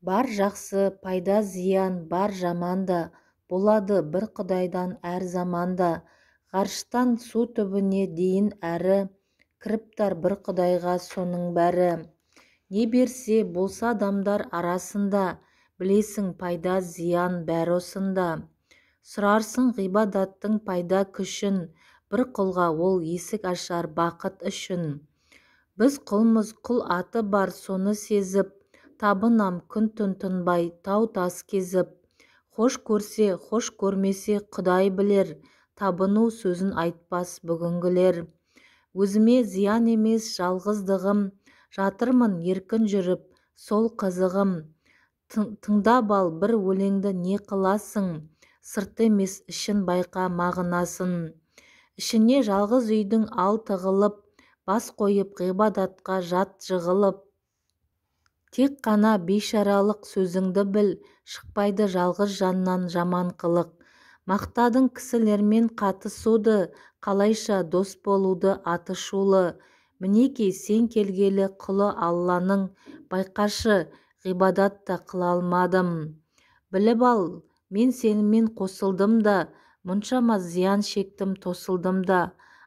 Бар жақсы, пайда зиян, бар жаман да, болады бір құдайдан әр заманда. Ғарыштан су түбіне дейін әрі, кіріптар бір құдайға соның бәрі. Не берсе, болса адамдар арасында, білесің пайда зиян бәрі осында. Сұрарсың ғибадаттың пайда күшін, бір құлға ол есік ашар бақыт үшін. Біз құлмыз, құл аты бар соны сезіп, табынам күн-түн тынбай тау-тас кезіп. Хош көрсе, хош көрмесе құдай білер, табыну сөзін айтпас бүгінгілер. Өзіме зиян емес жалғыздығым, жатырмын еркін жүріп, сол қызығым. Тыңдап ал бір өлеңді не қыласың, сырты емес ішін байқа мағынасын. Ішіне жалғыз үйдің ал тығылып, бас қойып ғибадатқа жат жығылып. Тек қана бейшаралық сөзіңді біл, шықпайды жалғыз жаннан жаман қылық. Мақтадың кісілермен қатысуды, қалайша дос болуды аты шулы. Мінекей сен келгелі құлы Алланың, байқашы, ғибадат та қыла алмадым. Біліп ал, мен сенімен қосылдым да, мұншама зиян шектім тосылдым да.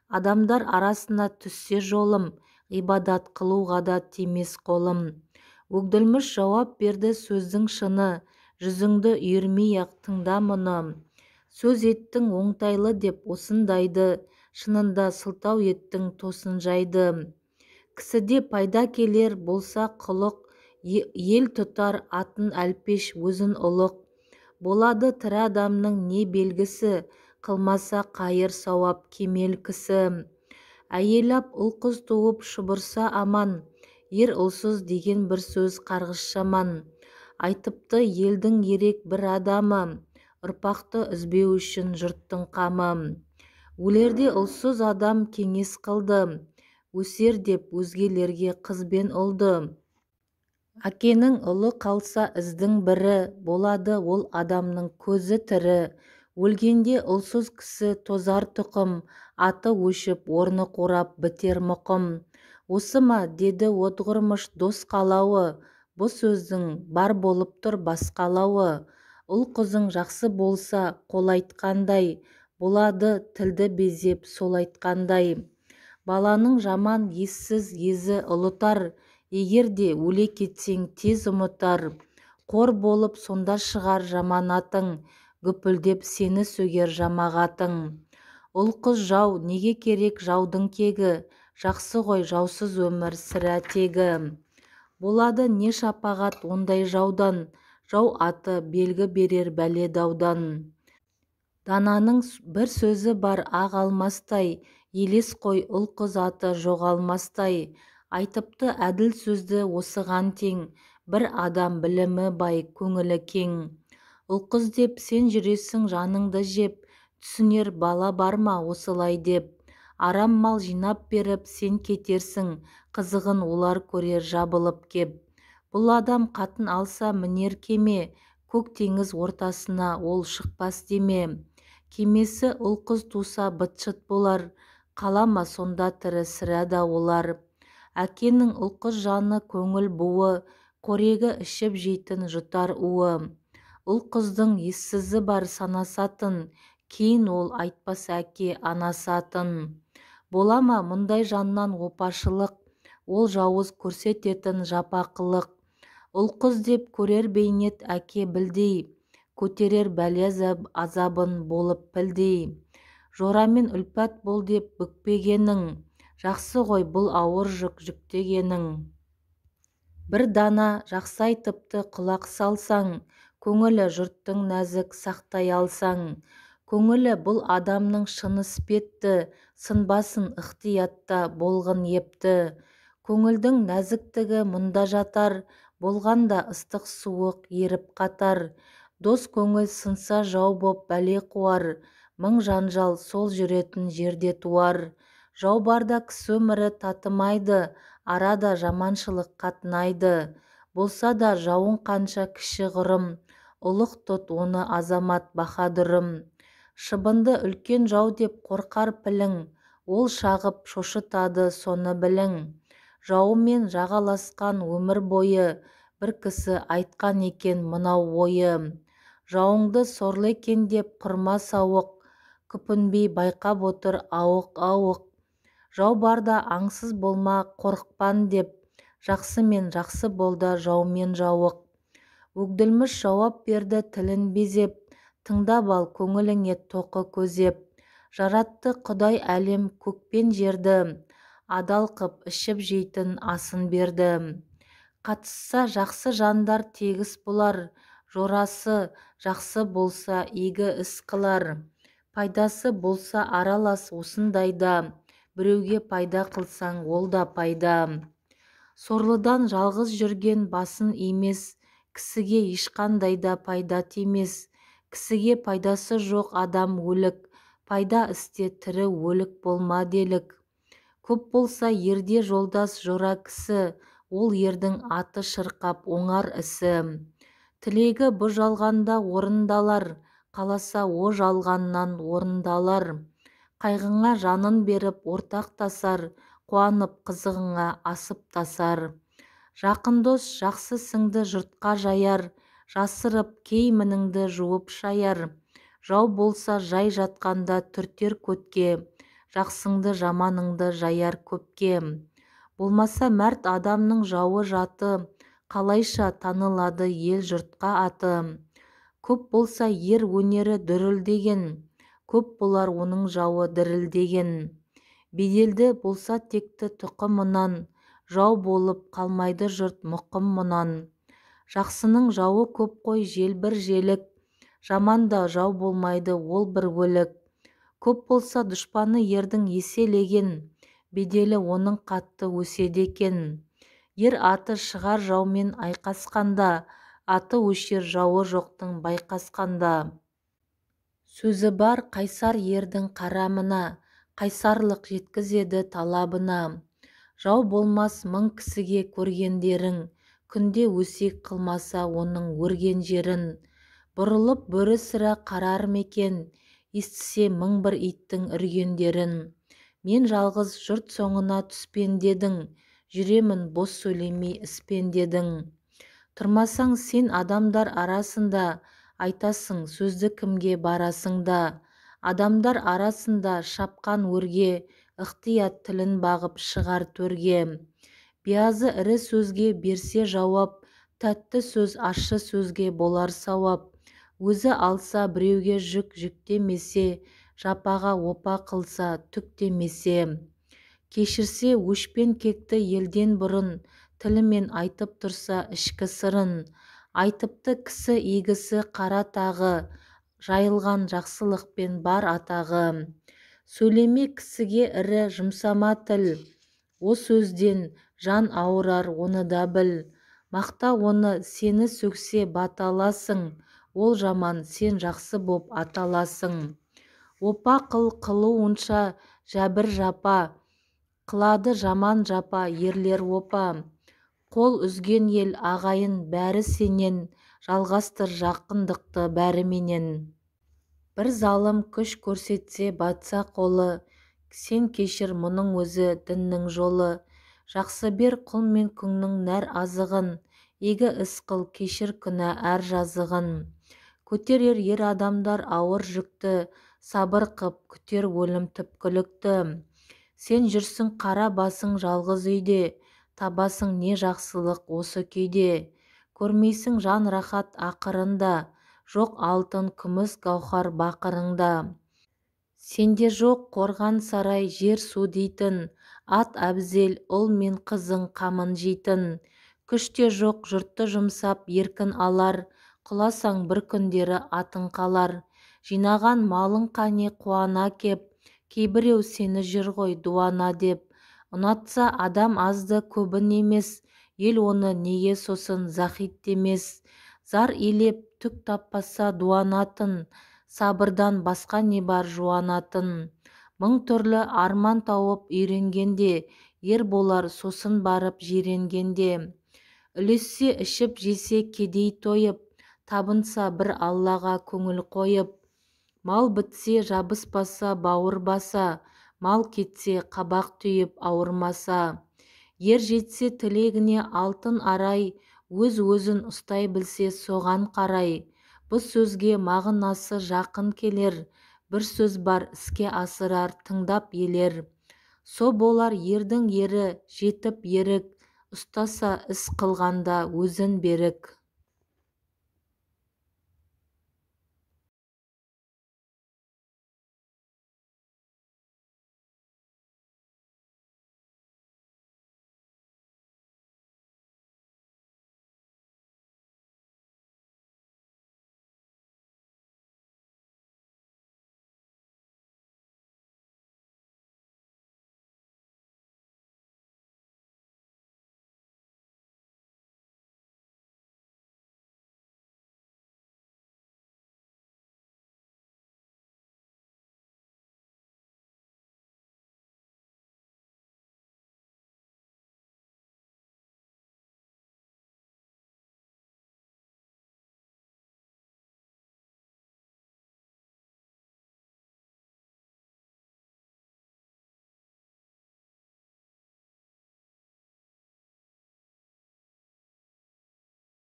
Адамдар арасына түссе жолым, ғибадат қылуға да тимес қолым. Өгділміш жауап берді сөздің шыны, жүзіңді үйірмей-ақ тыңда мұны. Сөз еттің оңтайлы деп осындайды, шынында сылтау еттің тосын жайды. Кісіде пайда келер болса құлық, ел тұтар атын әлпеш өзін ұлық. Болады тірі адамның не белгісі, қылмаса қайыр сауап кемел кісі. Әйел ап ұл-қыз туып шұбырса аман, ер ұлсыз деген бір сөз қарғыс жаман. Айтыпты елдің ерек бір адамы, ұрпақты үзбеу үшін жұрттың қамы. Өлерде ұлсыз адам кеңес қылды, өсер деп өзгелерге қыз бен ұлды. Әкенің ұлы қалса іздің бірі, болады ол адамның көзі тірі. Өлгенде ұлсыз кісі тозар тұқым, аты өшіп, орны қурап бітер мұқым. Осы ма, деді отғырмыш дос қалауы, бұ сөздің бар болып тұр басқалауы. Ұл-қызың жақсы болса, қол айтқандай, болады тілді безеп сол айтқандай. Баланың жаман ессіз езі ұлытар, егер де өле кетсең тез ұмытар. Қор болып сонда шығар жаман атың, гүпілдеп сені сөгер жамағатың. Ұл-қыз жау, неге керек жаудың кегі, жақсы ғой жаусыз өмір сірә тегі. Болады не шапағат ондай жаудан, жау аты белгі берер бәле даудан. Дананың бір сөзі бар ақ алмастай, елес қой ұл-қыз аты жоғалмастай. Айтыпты әділ сөзді осыған тең, бір адам білімі бай, көңілі кең. Ұл-қыз деп сен жүресің жаныңды жеп, түсінер бала бар ма осылай деп. Арам мал жинап беріп сен кетерсің, қызығын олар көрер жабылып кеп. Бұл адам қатын алса мінер кеме, көк теңіз ортасына ол шықпас деме. Кемесі ұл-қыз туса быт-шыт болар, қалама сонда тірі сірә да олар. Әкенің ұл-қыз жаны көңіл буы, қорегі ішіп жейтін жұтар уы. Ұл-қыздың ессізі бар санасатын, кейін ол айтпас әке анасы атын. Бола ма мұндай жаннан опашылық, ол жауыз көрсететін жапақылық. Ұл-қыз деп көрер бейнет әке білдей, көтерер бәле азабын болып пілдей. Жорамен үлпәт бол деп бүкпегенің, жақсы ғой бұл ауыр жүк жүктегенің. Бір дана жақсы айтыпты құлақ салсаң, көңілі жұрттың нәзік сақтай алсаң. Көңілі бұл адамның шыны іспетті, сынбасын ықтиятта болғын епті. Көңілдің нәзіктігі мұнда жатар, болғанда ыстық суық еріп қатар. Дос көңіл сынса жау боп бәле қуар, мың жанжал сол жүретін жерде туар. Жау барда кісі өмірі татымайды, арада жаманшылық қатынайды. Болса да жауың қанша кіші ғұрым, ұлық тұт оны азамат баһадүрім. Шыбынды үлкен жау деп қорқар пілің, ол шағып шошытады соны білің. Жауымен жағаласқан өмір бойы, Бір кісі айтқан екен мынау ойы. Жауыңды сорлы екен деп құрма сауық, күпінбей байқап отыр ауық-ауық. Жау барда аңсыз болма қорықпан деп, жақсымен жақсы болда жаумен жауық. Өгділміш жауап берді тілін безеп, тыңдап ал көңіліңе тоқы көзеп. Жаратты Құдай әлем көк пен жерді, адал қып ішіп жейтін асын берді. Қатысса жақсы жандар тегіс болар, жорасы жақсы болса игі іс қылар. Пайдасы болса аралас осындайда, біреуге пайда қылсаң ол да пайда. Сорлыдан жалғыз жүрген басын имес, кісіге ешқандай да пайда тимес. Кісіге пайдасы жоқ адам өлік, пайда істе тірі өлік болма делік. Көп болса ерде жолдас жора кісі, ол ердің аты шырқап оңар ісі. Тілегі бұ жалғанда орындалар, қаласа о жалғаннан орындалар. Қайғыңа жанын беріп ортақтасар, қуанып қызығыңа асып тасар. Жақын дос жақсы сіңді жұртқа жаяр, жасырып кей мініңді жуып шаяр. Жау болса жай жатқанда түртер көтке, жақсыңды жаманыңды жаяр көпке. Болмаса мәрт адамның жауы жаты, қалайша танылады ел жұртқа аты. Көп болса ер өнері дүрілдеген, көп болар оның жауы дірілдеген. Беделді болса текті тұқымынан, жау болып қалмайды жұрт мұқым мұнан. Жақсының жауы көп қой желбір желік, жаман да жау болмайды ол бір өлік. Көп болса дұшпаны ердің еселеген, беделі оның қатты өседі екен. Ер аты шығар жаумен айқасқанда, аты өшер жауы жоқтың байқасқанда. Сөзі бар қайсар ердің қарамына, қайсарлық жеткізеді талабына. Жау болмас мың кісіге көргендерің, күнде өсек қылмаса оның өрген жерін. Бұрылып бөрі сірә қарар мекен, естісе мың бір иттің үргендерін. Мен жалғыз жұрт соңына түспен дедің, жүремін бос сөйлемей іспен дедің. Тұрмасаң сен адамдар арасында, айтасың сөзді кімге барасың да. Адамдар арасында шапқан өрге, ықтият тілін бағып шығар төрге. Биязы ірі сөзге берсе жауап, тәтті сөз ащы сөзге болар сауап. Өзі алса біреуге жүк жүктемесе, жапаға опа қылса түк демесе. Кешірсе өшпен кекті елден бұрын, тілімен айтып тұрса ішкі сырын. Айтыпты кісі игісі қара тағы, жайылған жақсылықпен бар атағы. Сөйлеме кісіге ірі жұмсама тіл, о сөзден жан ауырар оны да біл. Мақта оны сені сөксе баталасың, ол жаман сен жақсы боп аталасың. Опа қыл қылуынша жәбір жапа, қылады жаман жапа ерлер опа. Қол үзген ел ағайын бәрі сенен, жалғастыр жақындықты бәріменен. Бір залым күш көрсетсе батса қолы, сен кешір мұның өзі діннің жолы. Жақсы бер құл мен күңнің нәр азығын, игі іс қыл кешір күнә әр жазығын. Көтерер ер адамдар ауыр жүкті, сабыр қып күтер өлім түпкілікті. Сен жүрсің қара басың жалғыз үйде, табасың не жақсылық осы күйде. Көрмейсің жан рахат ақырында, жоқ алтын күміс гауһар бақырыңда. Сенде жоқ қорған сарай жер су дейтін, ат әбзел ұл мен қызың қамын жейтін. Күш те жоқ жұртты жұмсап еркін алар, құласаң бір күндері атың қалар. Жинаған малың қане қуана кеп, кейбіреу сені жүр ғой дуана деп. Ұнатса адам азды көбін емес, ел оны неге сосын захид демес. Зар илеп түк таппаса дуанатын, сабырдан басқа не бар жуанатын. Мың түрлі арман тауып үйренгенде, ер болар сосын барып жиренгенде. Үлессе ішіп жесе кедей тойып, табынса бір Аллаға көңіл қойып. Мал бітсе жабыспаса бауыр баса, мал кетсе қабақ түйіп ауырмаса. Ер жетсе тілегіне алтын арай, Өз-өзін ұстай білсе соған қарай. Бұ сөзге мағынасы жақын келер, бір сөз бар іске асырар тыңдап елер. Со болар ердің ері жетіп ерік, ұстаса іс қылғанда өзін берік.